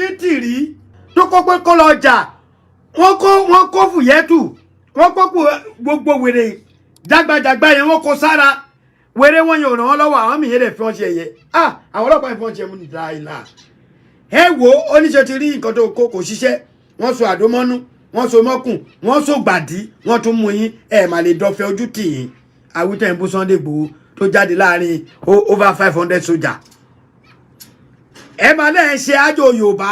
Onítìrí tó kó pé kó lọ jà, wọ́n kó fùyẹ́tù, wọ́n kó gbogbo wèrè jágbajàgba yẹn, wọ́n kó sára wèrè wọn yẹn ò ràn wọ́n lọ́wọ́. Àwọn mìíràn lè fi wọ́n ṣe ẹ̀yẹ. Ah, àwọn ọlọ́pàá yẹn fi wọ́n ṣe mú nígbà ìlà. Ẹ wo oníṣẹ́ ti rí nǹkan tó kó kò ṣiṣẹ́. Wọ́n so àdó mọ́nú, wọ́n so mọ́kùn, wọ́n so gbàdí, wọ́n tún mú yín. Ẹ̀ mà lè dọ̀fẹ́ ojú tì yín. Àwítẹ́ ń bú Sunday Igboho tó jáde láàrin over 500 soldier. Ẹ máa lẹ́yìn ṣe àjò Yorùbá.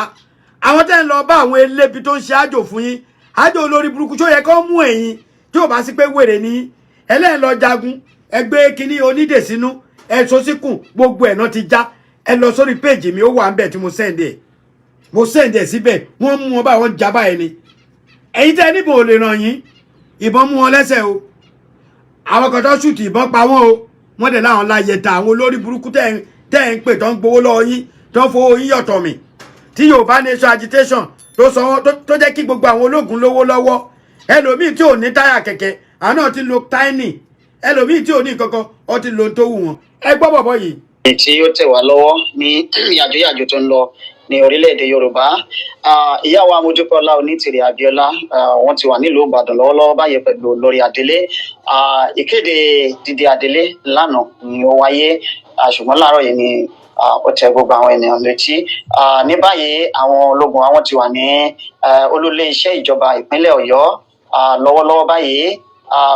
Àwọn tẹ́ ń lọ bá àwọn elébi tó ń ṣe àjò fún yín, àjò olórí burúkú tó yẹ kó mú ẹ̀yin tí ò bá sí pé wèrè ní ẹlẹ́yìn lọ jagun. Ẹgbẹ́ kínní onídè sínú ẹ̀sọ́ síkùn, gbogbo ẹ̀ náà ti já. Ẹ lọ sórí péèjì mi, ó wà ń bẹ̀ tí mo send ẹ̀, mo send ẹ̀ síbẹ̀. Wọ́n mú wọn báyìí, wọ́n já báyìí ni. Ẹ̀yin tẹ́ níbo ò lè ràn yín, ìbọn mú wọn lẹ́sẹ̀ o. Àwọn kan tó shoot, ìbọn pa wọ́n o. Wọ́n dẹ̀ láwọn láyé ta àwọn olórí burúkú tẹ́ ń pè, tó ń gbowó lọ́wọ́ yín, tó ń fowó yín yọ̀tọ̀ mi tí Yorùbá Nation agitation tó sọ wọn tó jẹ́ kí gbogbo àwọn ológun lówó lọ́wọ́. Ẹlòmíì tí ò ní táyà kẹ̀kẹ́, àwọn náà ti lo tiny. Ẹlòmíì tí ò ní kankan, ó ti lo tó wù wọn. Ẹ gbọ́ bọ̀bọ̀ yìí. Tí ó tẹ̀ wá lọ́wọ́ ní yàjóyàjó tó ń lọ ní orílẹ̀-èdè Yorùbá, ìyá wa Modúpẹ́ọlá Onítìrì Abíọ́lá, wọ́n ti wà nílùú Ìbàdàn lọ́wọ́lọ́wọ́ báyìí pẹ̀lú olórí adelé. Ìkéde dídé adelé lánàá ni ó wáyé, ṣùgbọ́n láàárọ̀ yìí ni ó tẹ gbogbo àwọn ènìyàn létí. Ní báyìí, àwọn ológun àwọn ti wà ní olúlé iṣẹ́ ìjọba ìpínlẹ̀ Ọ̀yọ́ lọ́wọ́lọ́wọ́ báyìí.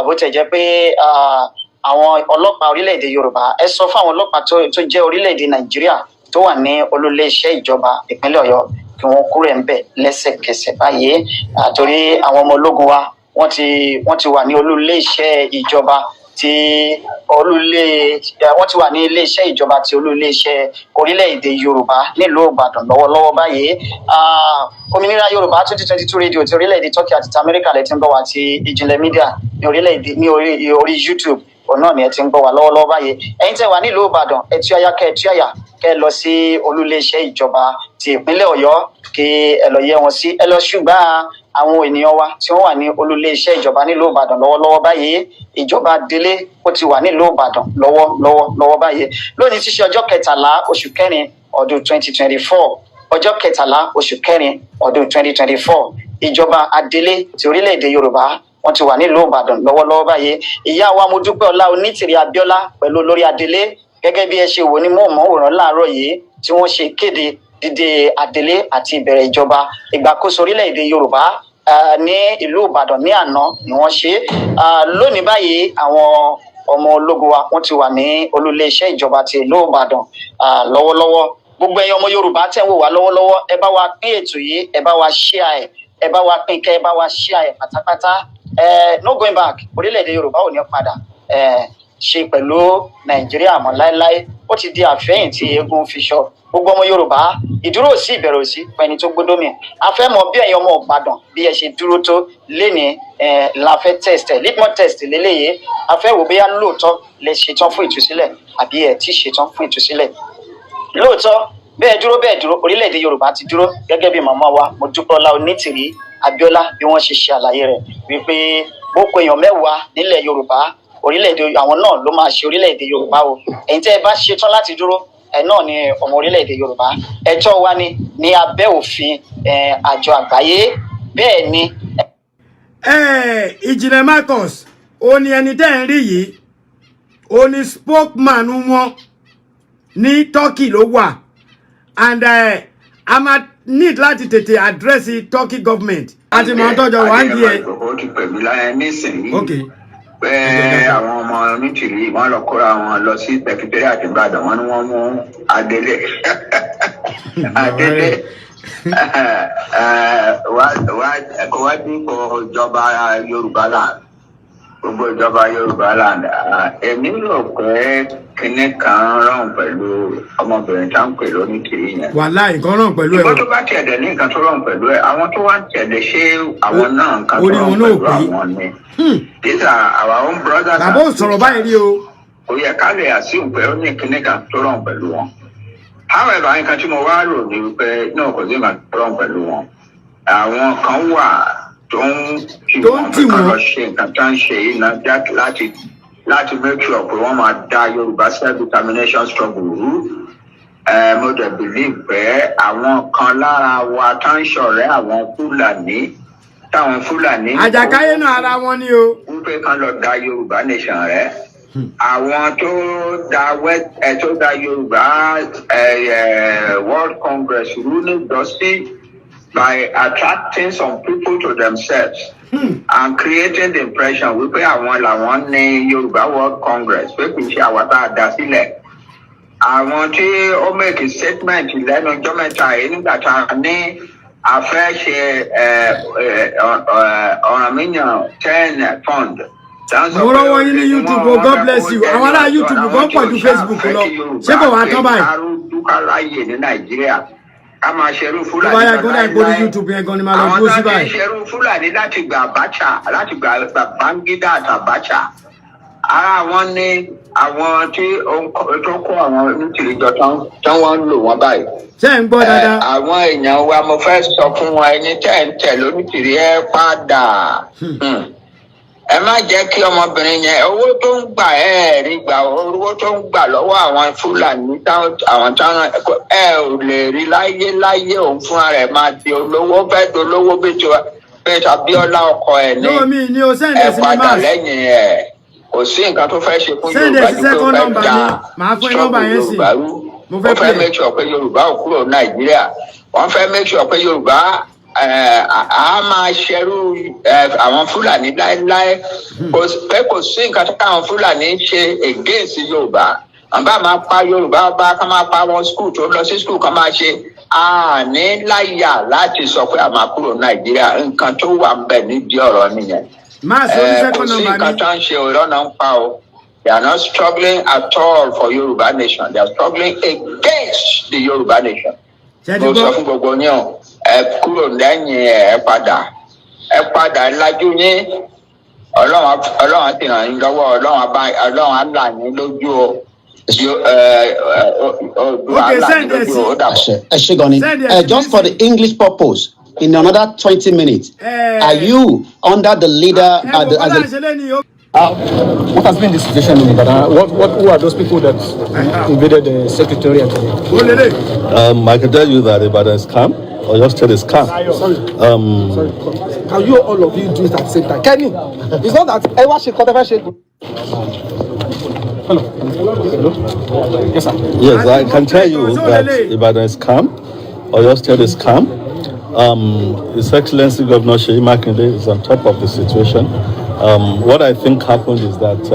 Bó tẹ̀ jẹ́ pé àwọn ọlọ́pàá orílẹ̀-èdè Yorùbá, ẹ sọ fún àwọn ọlọ́pàá tó jẹ́ orílẹ̀-èdè Nàìjíríà tó wà ní olúlé iṣẹ́ ìjọba ìpínlẹ̀ Ọ̀yọ́ kí wọ́n kúrò ń bẹ̀ lẹ́sẹ̀kẹsẹ̀ báyìí, torí àwọn ọmọ ológun wa wọ́n ti wà ní olúlé iṣẹ́ ìjọba tí olúlé, wọ́n ti wà ní ilé iṣẹ́ ìjọba ti olúlé iṣẹ́ orílẹ̀-èdè Yorùbá nílùú Ìbàdàn lọ́wọ́lọ́wọ́ báyìí. Òmìnira Yorùbá 2022 rédíò ti orílẹ̀-èdè Turkey àti ti Amẹ́ríkà lẹ ti ń gbọ́ wá, ti Ìjìnlẹ̀ Media ní orílẹ̀-èdè ní orí YouTube, òun náà ni ẹ ti ń gbọ́ wá lọ́wọ́lọ́wọ́ báyìí. Ẹ̀yin tẹ́ wà nílùú Ìbàdàn, ẹ tú àyà kẹ́ ẹ tú àyà kẹ́ ẹ lọ sí olúlé iṣẹ́ ìjọba ti ìpínlẹ̀ Ọ̀yọ́, kí ẹ lọ yẹ wọn sí, ẹ lọ ṣùgbọ́n àwọn ènìyàn wa tí wọ́n wà ní olúlé iṣẹ́ ìjọba nílùú Ìbàdàn lọ́wọ́lọ́wọ́ báyìí. Ìjọba délé ó ti wà nílùú Ìbàdàn lọ́wọ́lọ́wọ́ lọ́wọ́ báyìí lónìí tí í ṣe ọjọ́ 13 oṣù kẹrin ọdún 2024, ọjọ́ 13 oṣù kẹrin ọdún 2024. Ìjọba adelé ti orílẹ̀-èdè Yorùbá, wọ́n ti wà nílùú Ìbàdàn lọ́wọ́lọ́wọ́ báyìí. Ìyá wa Modúpẹ́ọlá Onítìrí Abíọ́lá pẹ̀lú olórí adelé, gẹ́gẹ́ bí ẹ ṣe wò ní móhùnmáwòrán láàárọ̀ yìí tí wọ́n ṣe kéde dídé adelé àti ìbẹ̀rẹ̀ ìjọba ìgbàkóso orílẹ̀-èdè Yorùbá ní ìlú Ìbàdàn ní àná ni wọ́n ṣe. Lónìí báyìí, àwọn ọmọ ológun wa, wọ́n ti wà ní olú iléeṣẹ́ ìjọba ti ìlú Ìbàdàn lọ́wọ́lọ́wọ́. Gbogbo ẹ̀yin ọmọ Yorùbá tẹ̀ ń wò wá lọ́wọ́lọ́wọ́, ẹ bá wa pín ètò yìí, ẹ bá wa share ẹ̀, ẹ bá wa pín kẹ́ ẹ bá wa share ẹ̀ pátápátá. No going back. Orílẹ̀-èdè Yorùbá ò ní padà ṣe pẹ̀lú Nàìjíríà mọ́ láéláé. Ó ti di àfẹ́yìn tí eégún fi ṣọ. Gbogbo ọmọ Yorùbá, ìdúró sí ìbẹ̀rù sí fún ẹni tó gbódó mi. A fẹ́ mọ bí ẹ̀yin ọmọ Ìbàdàn bí ẹ ṣe dúró tó léni. La fẹ́ test ẹ̀, litmus test lélẹ́yìí. A fẹ́ wò bóyá lóòótọ́ lẹ ṣetán fún ìtúsílẹ̀ àbí ẹ tí ṣetán fún ìtúsílẹ̀ lóòótọ́. Bẹ́ẹ̀ dúró, bẹ́ẹ̀ dúró, orílẹ̀-èdè Yorùbá ti dúró gẹ́gẹ́ bí màmá wa Modúpẹ́ọlá Onítìrí Abíọ́lá bí wọ́n ṣe ṣe àlàyé rẹ̀ wípé bó kó èèyàn 10 nílẹ̀ Yorùbá, orílẹ̀-èdè àwọn náà ló máa ṣe orílẹ̀-èdè Yorùbá o. Ẹ̀yin tẹ́ ẹ bá ṣetán láti dúró, ẹ náà ni ọmọ orílẹ̀-èdè Yorùbá. Ẹ̀tọ́ wa ni ní abẹ́ òfin àjọ àgbáyé. Bẹ́ẹ̀ ni. Ìjìnlẹ̀ Marcus, ó ní ẹni tẹ́ ń rí yìí, ó ní spokesman wọn ní Turkey ló wà, and a máa need láti tètè address Turkey government àti mọ̀ tọ́jọ́ wà ń di ẹ̀. Ó ti pè mí láyé nísìnyí pé àwọn ọmọ Onítìrí, wọn lọ kóra wọn lọ sí secretariat Ìbàdàn, wọn ni wọn mú Adélé. Adélé wá dípò ìjọba Yorùbá land, gbogbo ìjọba Yorùbá land. Èmi rò pé kinní kan rán pẹ̀lú ọmọbìnrin tá ń pè lónítìrí yẹn. Wàhálà nǹkan ràn pẹ̀lú ẹ̀. Ìbọn tó bá tẹ̀lé ní nǹkan tó rán pẹ̀lú ẹ̀, àwọn tó wá ń tẹ̀lé, ṣé àwọn náà nǹkan tó Orí rán wọn náà pẹ̀lú ò pé. àwọn ni? These are our own brothers. Bàbá ò sọ̀rọ̀ báyìí rí o. Kò yẹ ká lè assume pé ó ní kinní kan tó rán pẹ̀lú wọn. However, nǹkan tí mo wá rò ní wípé náà kò sí nǹkan tó rán pẹ̀lú wọn. Àwọn kan wà tó ń tì Tó ń wọ́n tì pé kán wọ́n. lọ ṣe nǹkan tó ń ṣe yìí náà láti make sure pé wọ́n máa dá Yorùbá self determination struggle rú. Mo dẹ̀ believe pé àwọn kan lára wa tá ń ṣọ̀rẹ́ àwọn Fúlàní, táwọn Fúlàní Àjàkáyé náà, ara wọn ni o. wípé kán lọ da Yorùbá nation rẹ, àwọn tó da west ẹ, tó da Yorùbá ẹ ẹ World Congress rú níjọ́sí by attracting some people to themselves and creating the impression wípé àwọn làwọn ní Yorùbá World Congress, pé kì í ṣe àwa tá a dá sílẹ̀. Àwọn tí ó make statement lẹ́nu ọjọ́ mẹ́ta yìí nígbà tá a ní a fẹ́ ṣe Ọ̀rànmíyàn 10 fund. Mo rọ́wọ́ yín ní YouTube o, God bless you. Àwọn ará YouTube gan pọ̀ ju Facebook lọ. Ṣé kò wá tán báyìí? Kárúdúkáráyè ní Nàìjíríà, ká máa ṣerú Tó Fúlàní bá yá gbọ́dọ̀ ìpò ní YouTube yẹn gan ni màá lọ àwọn dúró tó sí ti ń báyìí. ṣerú Fúlàní láti gba Abacha, láti gba Babangida àti Abacha, ara wọn ní àwọn tí ó ń tó kó àwọn onítìrí jọ tán, wọ́n ń lò wọ́n báyìí. Ṣé ẹ̀ ń gbọ́ dáadáa? Àwọn èèyàn wa, mo fẹ́ sọ fún wọn, ẹni tẹ́ ń tẹ̀ lónítìrí, ẹ padà. Ẹ má jẹ́ kí ọmọbìnrin yẹn, owó tó ń gbà, ẹ rí gbà, owó tó ń gbà lọ́wọ́ àwọn Fúlàní àwọn táwọn ẹ ò lè rí láyé láyé. Òun fúnra rẹ̀ máa di olówó, fẹ́ di olówó bí tiwa, bí Abíọ́lá ọkọ ẹ̀ ní. Lóò mi ní o, send Ẹ ẹ̀ sí mi padà máa. lẹ́yìn ẹ̀. Kò sí nǹkan tó fẹ́ ṣe fún Send ẹ̀ Yorùbá sí ju pé ó second fẹ́ number da mi. Màá fún ẹ nọ́mbà struggle yẹn sí. Yorùbá rú. Mo Ó fẹ́ fẹ́ play. make sure pé Yorùbá ò kúrò Nàìjíríà. Wọ́n fẹ́ make sure pé Yorùbá á máa ṣerú àwọn Fúlàní láéláé. Pé kò sí nǹkan táwọn Fúlàní ń ṣe against Yorùbá. Àwọn bá máa pa Yorùbá, bá ká máa pa wọn, school tó lọ sí school kan máa ṣe, a ní láyà láti sọ pé a máa kúrò Nàìjíríà. Nǹkan tó wà ń bẹ̀ nídìí ọ̀rọ̀ nìyẹn. Máa sọ ní Kò second sí number nǹkan mi. tó ń ṣe, òrọ́ náà ń pa o. They are not struggling at all for Yorùbá nation, they are struggling against the Yorùbá nation. Ṣé ti Mo sọ gbọ́? fún gbogbo yín o, ẹ kúrò lẹ́yìn ẹ, ẹ padà, ẹ padà, ẹ lajú yín. Ọlọ́run á ti ràn yín lọ́wọ́. Ọlọ́run á bá, Ọlọ́run á là yín lójú o. Oòduà á Okay, là yín send ẹ̀ lójú sí. o. Ó dàbọ̀. Àṣẹ, ẹ ṣé gan ni. Send ẹ̀ sí Just for the English purpose, in another 20 minutes, are you under the leader Ẹ wò the, as bọ́lá a ṣe lé ní o. What has been the situation in Ibadan? Who are those people that invaded the secretariat today? Ó lélẹ̀. I can tell you that Ibadan is calm, Oyo State is calm. Sorry. Sorry. Can you, all of you, do it at the same time? Kenny, it's not that ẹ wá ṣe kọ́ tẹ́ fẹ́ ṣe. Hello. Hello. Yes, sir. Yes, I can tell you that Ibadan is calm, Oyo State is calm. His Excellency Governor Seyi Makinde is on top of the situation. What I think happened is that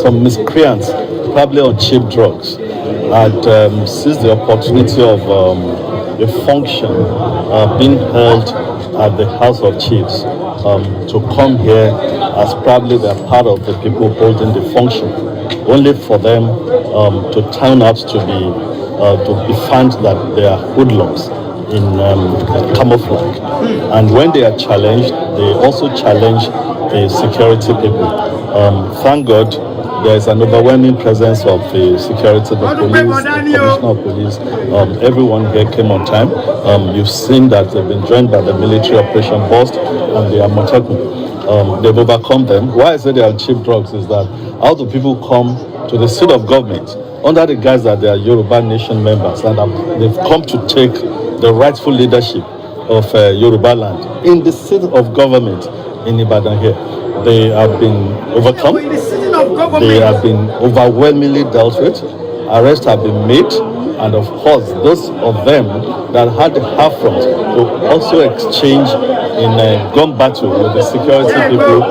some miscreants, probably on cheap drugs, had seized the opportunity of a function being held at the House of Chiefs to come here as probably they're part of the people holding the function, only for them to turn out to be found that they are hoodlums in camouflage. And when they are challenged, they also challenge the security people. Thank God there is an overwhelming presence of the security, the police, the commissioner of police. Everyone here came on time. You've seen that they've been joined by the military operation Burst and the Amotekun. They've overcome them. Why I say they are cheap drugs is that how do people come to the seat of government under the guise that they are Yoruba nation members and they've come to take the rightful leadership of Yoruba land in the seat of government in Ibadan here? They have been overcome. In the sitting of They government. have been overwhelmingly dealt with. Arrests have been made. And of course, those of them that had the affront to also exchange in a gun battle with the security people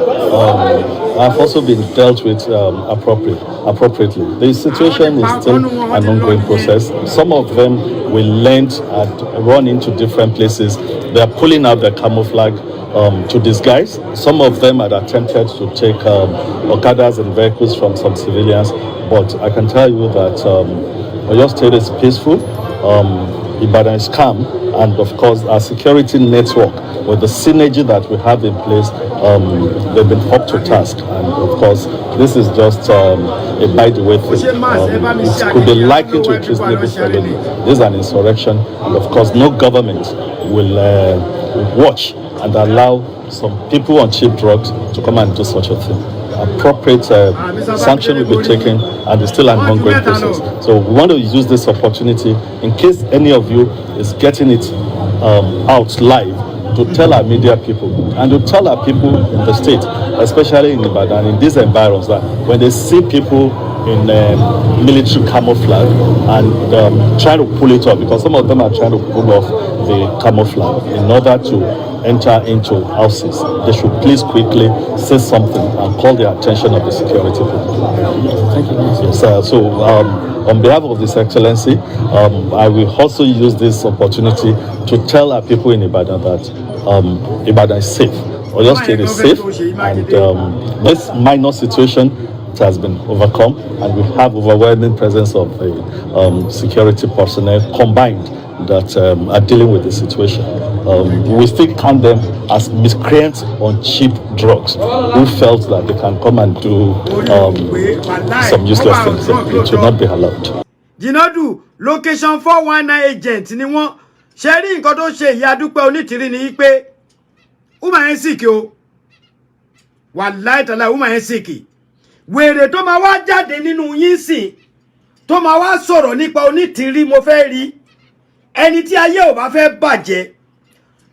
have also been dealt with appropriately. The situation is still an ongoing process. Some of them we learned had run into different places. They are pulling out their camouflage to disguise. Some of them had attempted to take Okadas and vehicles from some civilians, but I can tell you that Oyo State is peaceful, Ibadan is calm, and of course our security network, with the synergy that we have in place, they've been up to task. And of course, this is just a by the way thing. It could be likened to a treasonable felony. This is an insurrection, and of course, no government will watch and allow some people on cheap drugs to come and do such a thing. Appropriate sanction will be taken, and it's still an ongoing process. So we want to use this opportunity in case any of you is getting it out live to tell our media people and to tell our people in the state, especially in Ibadan, in these environs, that when they see people in military camouflage and trying to pull it off, because some of them are trying to pull off the camouflage in order to enter into houses, they should please quickly say something and call the attention of the security people. Thank you. Yes, so on behalf of His Excellency, I will also use this opportunity to tell our people in Ibadan that Ibadan is safe. Oyo State is safe, and this minor situation has been overcome, and we have overwhelming presence of the security personnel combined that are dealing with the situation. We still count them as miscreants on cheap drugs who felt that they can come and do some useless things. It should not be allowed. Jinadu location 419 agent ni wọ́n ṣe. Rí nǹkan tó ṣe ìyá Dúpẹ́ Onítìrí ni pé woman yẹn sick o. Wàláì tàlà, woman yẹn sick. Wèrè tó máa wá jáde nínú yín sìn tó máa wá sọ̀rọ̀ nípa Onítìrí, mo fẹ́ rí ẹni tí ayé ò bá fẹ́ bàjẹ́.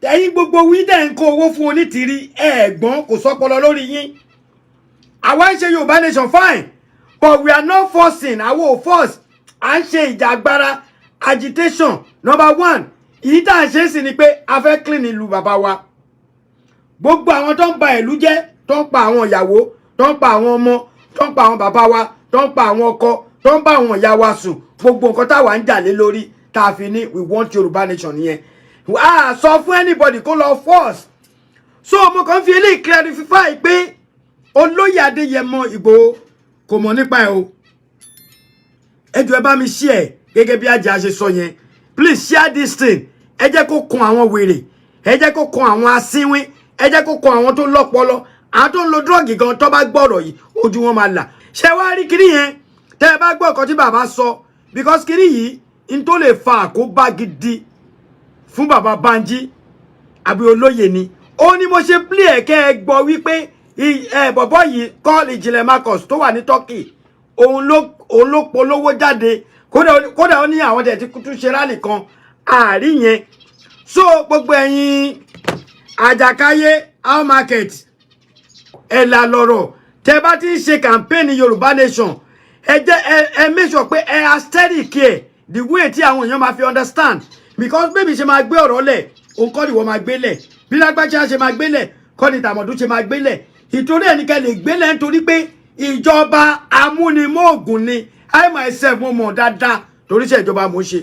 Ẹ̀yin gbogbo wí dẹ̀ ń kó owó fún Onítìrí, ẹ̀ẹ̀gbọ́n kò sọ́pọlọ lórí yín. Àwa ń ṣe Yorùbá nation, fine, but we are not forcing. Àwa ò force. À ń ṣe ìjà agbára, agitation number one. Èyí tá à ń ṣe sí ni pé a fẹ́ clean ìlú bàbá wa. Gbogbo àwọn tó ń ba ìlú jẹ́, tó ń pa àwọn ìyàwó, tó ń pa àwọn ọmọ, tó ń pa àwọn bàbá wa, tó ń pa àwọn ọkọ, tó ń bá àwọn ìyá wa sùn, gbogbo nǹkan táwa ń jà lé lórí tá a fi ní we want Yorùbá nation yẹn, a sọ fún anybody kó lọ force. So mo kàn fi eléyìí clarify pé olóyè Adéyẹmọ Ìgbòho kò mọ̀ nípa ẹ̀ o. Ẹ jọ̀ọ́, ẹ bá mi share gẹ́gẹ́ bí ajá ṣe sọ yẹn. Please share this thing. Ẹ jẹ́ kó kun àwọn wèrè, ẹ jẹ́ kó kun àwọn asínwín, ẹ jẹ́ kó kun àwọn tó lọ́pọlọ, àwọn tó ń lo drug gan. Tó bá gbọ́rọ̀ yìí, ojú wọn máa là. Ṣé wàá rí kiri yẹn? Tẹ́ ẹ bá gbọ́ nǹkan tí bàbá sọ, because kiri yìí n tó lè fa àkóbá gidi fún bàbá Banji àbí olóyè ni. Ó ní mo ṣe play ẹ̀ kẹ́ ẹ gbọ́ wípé ẹ bọ̀bọ̀ yìí call Ìjìnlẹ̀ Marcus tó wà ní Turkey, òun ló polówó jáde. Kódà ó ní àwọn tẹ̀ tí tún ṣe rally kan àárí yẹn. So gbogbo ẹ̀yin àjàkáyé, how market, ẹ̀là lọ̀rọ̀ tẹ́ bá ti ń ṣe campaign Yorùbá nation, ẹ jẹ́ ẹ make sure pé ẹ aesthetic ẹ the way tí àwọn èèyàn máa fi understand, because bébí ṣe máa gbé ọ̀rọ̀ lẹ̀, òun kọ́ ni wọ́n máa gbé lẹ̀. Bí lágbájá ṣe máa gbé lẹ̀ kọ́ ni tàmọ̀dún ṣe máa gbé lẹ̀. Ìtorí ẹ̀ ní kẹ́ lè gbé lẹ̀, nítorí pé ìjọba amúnimóògùn ni. I myself, mo mọ̀ dáadáa, torí iṣẹ́ ìjọba mo ń ṣe.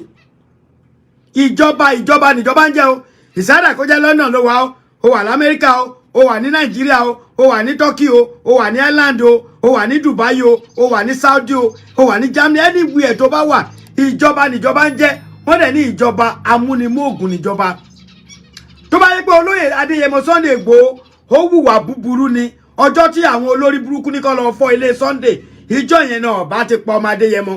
Ìjọba, ìjọba níjọba ń jẹ́ o. Ìsáàdà kó jẹ́ London ló wà o, ó wà lamẹ́ríkà o, ó wà ní Nàìjíríà o, ó wà ní Turkey o, ó wà ní Ireland o, ó wà ní Dubai o, ó wà ní Saudi o, ó wà ní Germany, anywhere tó bá wà, ìjọba níjọba ń jẹ́. Wọ́n dẹ̀ ní ìjọba amúnimóògùn níjọba. Tó bá yẹ pé olóyè Adéyẹmọ Sunday Ìgbòho ó hùwà búburú ni, ọjọ́ tí àwọn olórí burúkú ní kó lọ fọ́ ilé Sunday, ìjọ yẹn náà bá ti pa ọmọ Adéyẹmọ.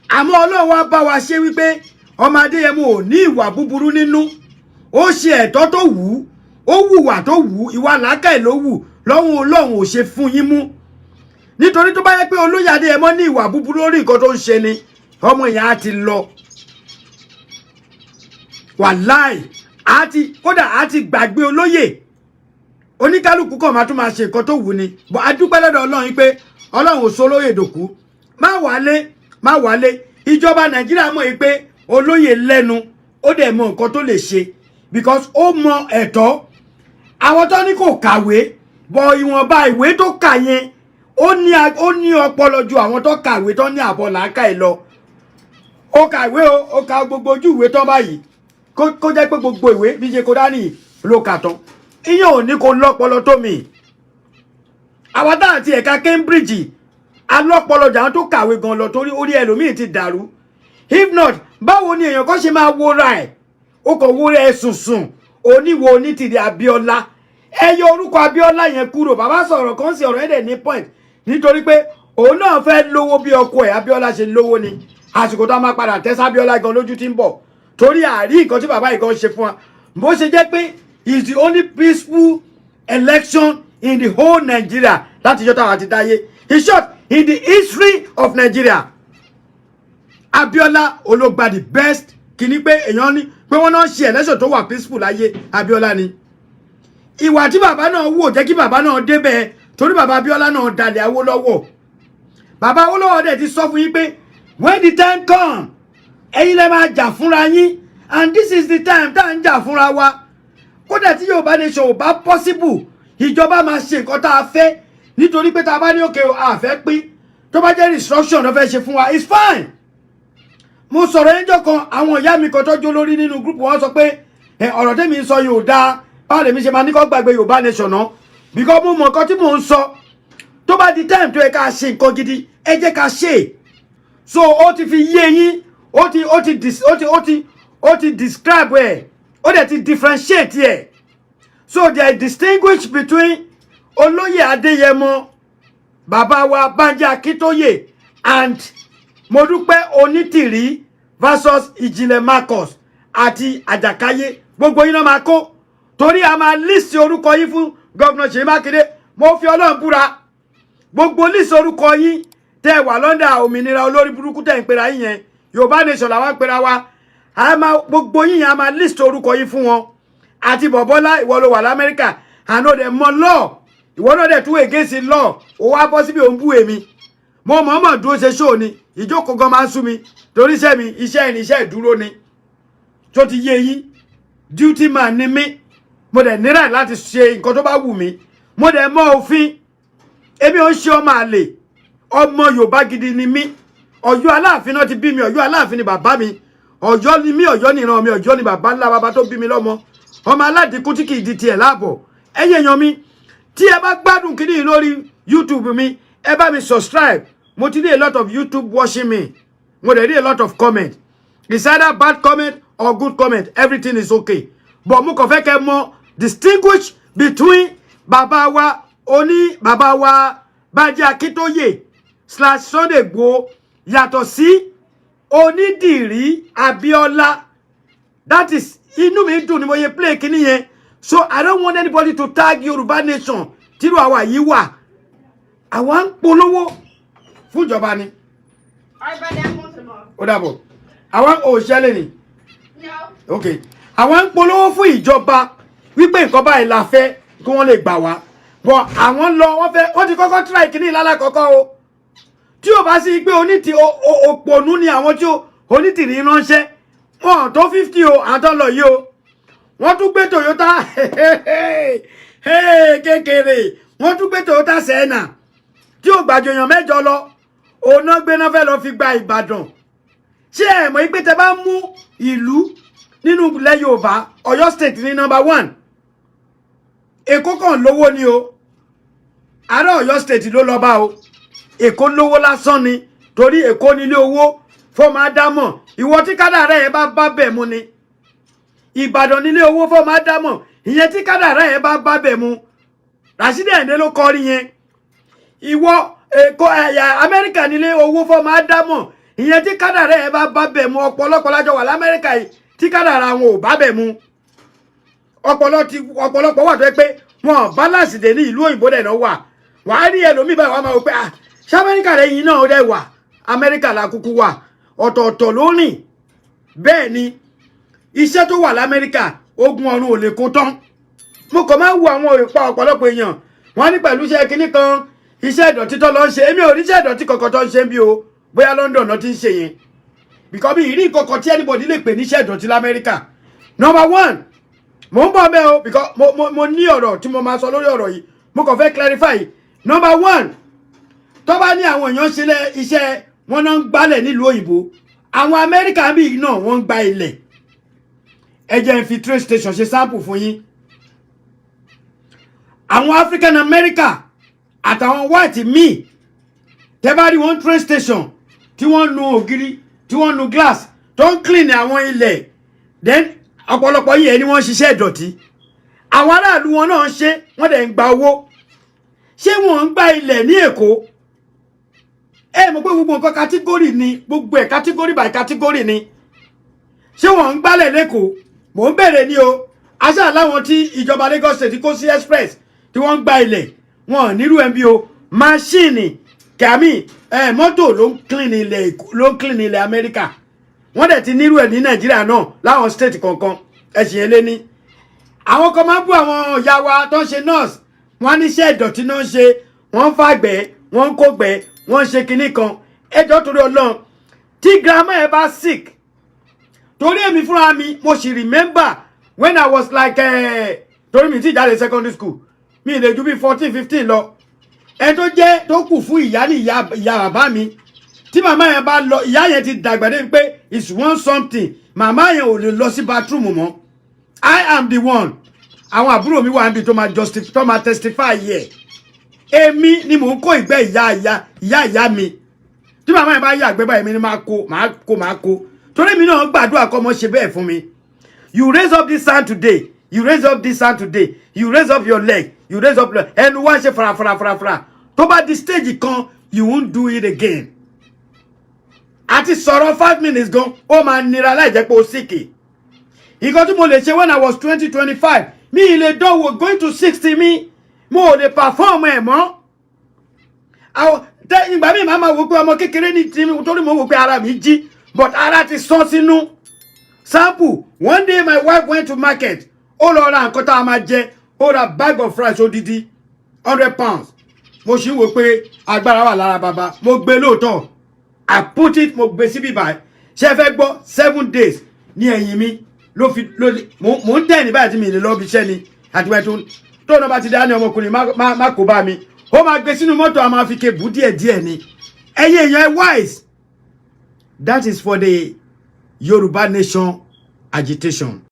Àmọ́ Ọlọ́run wá bá wa ṣe wípé ọmọ Adéyẹmọ ò ní ìwà búburú nínú. Ó ṣe ẹ̀tọ́ tó wù ú, ó hùwà tó wù ú, ìwà làákàyè ló wù lọ́hùn. Ọlọ́run ò ṣe fún yín mú, nítorí tó bá yẹ pé olóyè Adéyẹmọ ní ìwà búburú lórí nǹkan tó ń ṣe ni, ọmọ yẹn á ti lọ. Wàláì, á ti, kódà á ti gbàgbé olóyè. Oníkálukú kàn máa tún máa ṣe nǹkan tó wù ni. Bọ́ a dúpẹ́ lọ́dọ̀ Ọlọ́run pé Ọlọ́run ò so olóyè dòkú. Má wálé, má wálé. Ìjọba Nàìjíríà mọ̀ yìí pé olóyè lẹ́nu, ó dẹ̀ mọ nǹkan tó lè ṣe, because ó mọ ẹ̀tọ́. Àwọn tó ní kò kàwé bọ̀, ìwọ̀nba ìwé tó kà yẹn, ó ní ọpọlọ ju àwọn tó kàwé tó ní àbọ̀ làákàyè lọ. Ó kàwé o, ó ka gbogbo ojú ìwé tán báyìí, kó jẹ́ pé gbogbo ìwé bí ṣe kó dání ló kà tán, ìyẹn ò ní kó lọ́pọlọ tó mi. Àwọn tá àti ẹ̀ka Cambridge alọ́pọlọ jà, àwọn tó kàwé gan lọ, torí orí ẹlòmíì ti dàrú. If not, báwo ni èèyàn kan ṣe máa wora ẹ̀? Ó kàn wóra ẹ̀ sùnsùn oníwo Onítìrí Abíọ́lá. Ẹ yọ orúkọ Abíọ́lá yẹn kúrò. Bàbá sọ̀rọ̀ kan sí ọ̀rọ̀ ẹ̀ dẹ̀ ní point, nítorí pé òun náà fẹ́ lówó bí ọkọ ẹ̀ Abíọ́lá ṣe lówó ni. Àsìkò tó a máa padà tẹ́ sábíọ́lá gan lójú tí ń bọ̀, torí àrí nǹkan tí bàbá yìí gan ṣe fún wa, bó ṣe jẹ́ pé is the only peaceful election in the whole Nigeria. Látijọ́ táwa ti dáyé, in short, in the history of Nigeria, Abiola ológba the best. Kìíní pé èèyàn ní pé wọ́n náà ṣe election tó wà peaceful láyé, Abiola ni. Ìwà tí bàbá náà wò jẹ́ kí bàbá náà débẹ̀, torí bàbá Abiola náà dalẹ̀ Awólọ́wọ̀. Bàbá Awólọ́wọ̀ dẹ̀ ti sọ fún yín pé when the time come, ẹ̀yin lẹ máa jà fúnra yín, and this is the time tá à ń jà fúnra wa. Kódà tí Yorùbá Nation ò bá possible, ìjọba máa ṣe nǹkan tá a fẹ́, nítorí pé tá a bá ní òkè a fẹ́ pín, tó bá jẹ́ restructure ló fẹ́ ṣe fún wa, it's fine. Mo sọ̀rọ̀ ẹjọ́ kan, àwọn ìyá mi kan tọ́jú olórí nínú group wọn sọ pé ẹ ọ̀rọ̀ tẹ́mi ń sọ yóò dáa, báwo lèmi ṣe máa ní kó gbàgbé Yorùbá Nation náà? Because mo mọ̀ nǹkan tí mò ń sọ. Tó bá di time tó yẹ ká ṣe nǹkan gidi, ẹ jẹ́ ká ṣe é. So ó ti fi yé yín, ó ti ó ti dis ó ti ó ti ó ti describe ẹ, ó dẹ̀ ti differentiate ẹ. So there distinguish between Olóyè Adéyẹmọ, bàbá wa Bánjí Akíntóyè and Modúpẹ́ Onítìrí versus Ìjìnlẹ̀ Marcus àti Àjàkáyé. Gbogbo yín náà máa kó, torí a máa list orúkọ yín fún Governor Ṣèyí Mákindé. Mo fi Ọlọ́run búra, gbogbo list orúkọ yín tẹ́ ẹ wà lọ́ndà òmìnira olórí burúkú tẹ́ ń pera yín yẹn, Yorùbá Nation làwọn ń pera wa, a máa gbogbo yín yẹn, a máa list orúkọ yín fún wọn. Àti Bọ̀bọ́lá, ìwọ ló wà l'Amẹ́ríkà, àná dẹ̀ mọ law, ìwọ náà dẹ̀ tún against law, ó wá bọ́ síbi òun bú èmi. Mo mọ̀ọ́mọ̀ dúró ṣe ṣóò ni, ìjókòó gan máa ń sú mi, torí iṣẹ́ mi, iṣẹ́ ìrìn, iṣẹ́ ìdúró ni. Tó ti yé yín, duty man ni mí. Mo dẹ̀ ní right láti ṣe nǹkan tó bá wù mí. Mo dẹ̀ mọ òfin. Èmi ò ń ṣe ọmọ àlè, ọmọ Yorùbá gidi ni mí. Ọ̀yọ́ Aláàfin náà ti bí mi, Ọ̀yọ́ Aláàfin ni bàbá mi. Ọ̀yọ́ ni mí, Ọ̀yọ́ ni ìran mi, Ọ̀yọ́ ni bàbá ńlá bàbá tó bí mi lọ́mọ, ọmọ aládìkú tí kì í di tiẹ̀ láàbọ̀. Ẹ̀yin èèyàn mi, tí ẹ bá gbádùn kíní yìí lórí YouTube mi, ẹ bá mi subscribe. Mo ti ní a lot of YouTube watching me, mo dẹ̀ ní a lot of comment. It's either bad comment or good comment, everything is okay, but mo kàn fẹ́ kẹ́ mọ̀ distinguish between bàbá wa oní bàbá wa Bánjí Akíntóyè slash Sunday Igboho yàtọ̀ sí Onídìrí Abíọ́lá. That is, inú mi dùn ni mo yẹ play kíní yẹn. So I don't want anybody to tag Yorùbá Nation. Tírú àwa yìí wà, àwa ń polówó fúnjọba ni. All right, brother, I'm going to the mall. Ó dàbọ̀. Àwa ò ṣẹlẹ̀ ni. No. Ok, àwa ń polówó fún ìjọba wípé nǹkan báyìí la fẹ́ kí wọ́n lè gbà wá bọ̀. Àwọn lọ, wọ́n fẹ́, wọ́n ti kọ́kọ́ try kíní lálàkọ́kọ́ o. Tí o bá sí pé onítì òpònú ni àwọn tí Onítìrí ránṣẹ́ wọn tó 50 o, àwọn tó lọ yìí o. Wọ́n tún gbé Toyota kékeré, wọ́n tún gbé Toyota Sienna tí ò gbàjọ èèyàn 8 lọ, òun náà gbé náà fẹ́ lọ fi gba Ìbàdàn. Ṣé ẹ mọ̀ pé tẹ bá mú ìlú nínú ilẹ̀ Yorùbá, Ọ̀yọ́ State ní number one. Èkó kàn lówó ni o, ará Ọ̀yọ́ State ló lọ bá o. Èkó lówó lásán ni, torí Èkó nílé owó fọmọ ádámọ̀. Ìwọ tí kádàrá ẹ bá bá bẹ̀ mu ni. Ìbàdàn nílé owó fọmọ ádámọ̀, ìyẹn tí kádàrá ẹ bá bá bẹ̀ mu. Rasidi Àyìndé ló kọrin yẹn. Ìwọ Èkó, ẹ̀yà Amẹ́ríkà nílé owó fọmọ ádámọ̀, ìyẹn tí kádàrá ẹ bá bá bẹ̀ mu. Ọ̀pọ̀lọpọ̀ lájọ wà l'Amẹ́ríkà yìí tí kádàrá wọn ò bá bẹ̀ mu. Ọpọlọ ti ọ̀pọ̀lọpọ̀ wà tó yẹ pé wọn balance dé ní ìlú òyìnbó dẹ̀ náà wà. Wàá rí ẹlòmíì báyìí, wàá máa wò pé, ah, ṣé Amẹ́ríkà lẹ́yìn náà ó dẹ̀ wà? Amẹ́ríkà la kúkú wà, ọ̀tọ̀ọ̀tọ̀ ló rìn. Bẹ́ẹ̀ ni iṣẹ́ tó wà l'Amẹ́ríkà, ogun ọ̀run ò lè kó tán. Mo kàn máa ń wo àwọn ìpa ọ̀pọ̀lọpọ̀ èèyàn, wọ́n ní pẹ̀lú iṣẹ́ kinní kan, iṣẹ́ ìdọ̀tí tó lọ ń ṣe. Èmi ò rí iṣẹ́ ìdọ̀tí kankan tó ń ṣe bí o. Bóyá London náà ti ń ṣe yẹn, because bí ìrí kankan tí anybody lè pè ní iṣẹ́ ìdọ̀tí l'Amẹ́ríkà. Number one, mo ń bọ̀ mẹ́ o, because mo ní ọ̀rọ̀ tí mo máa sọ lórí ọ̀rọ̀ yìí. Mo kàn fẹ́ clarify. Number one, tó bá ní àwọn èèyàn ṣe iṣẹ́ wọn náà ń gbálẹ̀ nílùú òyìnbó, àwọn Amẹ́ríkà bíi náà wọ́n ń gba ilẹ̀. Ẹ jẹ́ n fi train station ṣe sample fún yín. Àwọn African America àtàwọn white míì, tẹ́ bá rí wọn train station tí wọ́n nu ògiri, tí wọ́n nu glass, tó ń clean àwọn ilẹ̀, then ọ̀pọ̀lọpọ̀ yìí ẹni wọ́n ń ṣiṣẹ́ ìdọ̀tí. Àwọn aráàlú wọn náà ń ṣe, wọ́n dẹ̀ ń gba owó. Ṣé wọ́n ń gba ilẹ̀ ní Èkó? Ẹ mọ̀ pé gbogbo nǹkan category ni, gbogbo ẹ̀ category by category ni. Ṣé wọ́n ń gbálẹ̀ l'Ékòó? Mò ń bèrè ní o. Aṣáà láwọn tí ìjọba Lagos State kó sí express tí wọ́n ń gba ilẹ̀, wọn ò nírú ẹ̀ ń bí o. Machine kàmí ẹ mọ́tò ló ń clean ilẹ̀ Èkó, ló ń clean ilẹ̀ Amẹ́ríkà. Wọ́n dẹ̀ ti nírú ẹ̀ ní Nàìjíríà náà láwọn state kọ̀ọ̀kan. Ẹ̀sìn yẹn lé ní àwọn kan máa ń bú àwọn ìyá wa tó ń ṣe nurse. Wọ́n á níṣẹ́ ìdọ̀tí náà ń ṣe, wọ́n ń fàgbẹ́, wọ́n ń kógbẹ́, wọ́n ń ṣe kinní kan. Ẹjọ́, torí Ọlọ́run, tí grandma ẹ bá sick, torí èmi fúnra mi, mo sì remember when I was like, torí mi ti jáde secondary school, mi ì lè ju bí 14, 15 lọ. Ẹni tó jẹ́ tó kù fún ìyá ní ìyá ìyá bàbá mi, tí màmá yẹn bá lọ, ìyá yẹn ti dàgbà dé pé it's one something, màmá yẹn ò lè lọ sí bathroom mọ́. I am the one, àwọn àbúrò mi wà níbi tó máa justify, tó máa testify yẹ. Èmi ni mò ń kó ìgbẹ́ ìyá ìyá ìyá ìyá mi. Tí màmá yẹn bá yàgbẹ́ báyìí, mi ni máa kó, máa kó, máa kó, torí mi náà gbàdúrà kọ́ ọmọ ṣe bẹ́ẹ̀ fún mi. You raise up this hand today, you raise up this hand today, you raise up your leg, you raise up your ẹnu wá ṣe farafara. Tó bá di stage kan, you won't do it again. Àti sọ̀rọ̀ 5 minutes gan, ó máa nira láì jẹ́ pé ó sick. Nǹkan tí mo lè ṣe when I was 20, 25, mi ì lè dánwò going to 60. Mi mo ò lè perform ẹ̀ mọ́. Àwọn tẹ ìgbà míì máa ma wò pé ọmọ kékeré ní tí, torí mo wò pé ara mi jí, but ara ti sán sínú. Sample, one day my wife went to market, ó lọ ra nǹkan tá a máa jẹ. Ó ra bag of rice odidi £100. Mo sì ń wò pé agbára wà lára bàbá. Mo gbé lóòótọ́, I put it, mo gbé síbí báyìí. Ṣé fẹ́ gbọ́? 7 days ní ẹ̀yìn mi ló fi ló mo ń tẹ̀ ní báyìí tí mi lè lọ bí iṣẹ́ ni. Àti wẹ́ẹ́ tó náà bá ti dá ní ọmọkùnrin má kó bá mi, ó máa gbé sínú mọ́tò, a máa fi ké bù díẹ̀ díẹ̀ ni. Ẹ̀yin èèyàn, ẹ wise. That is for the Yorùbá nation agitation.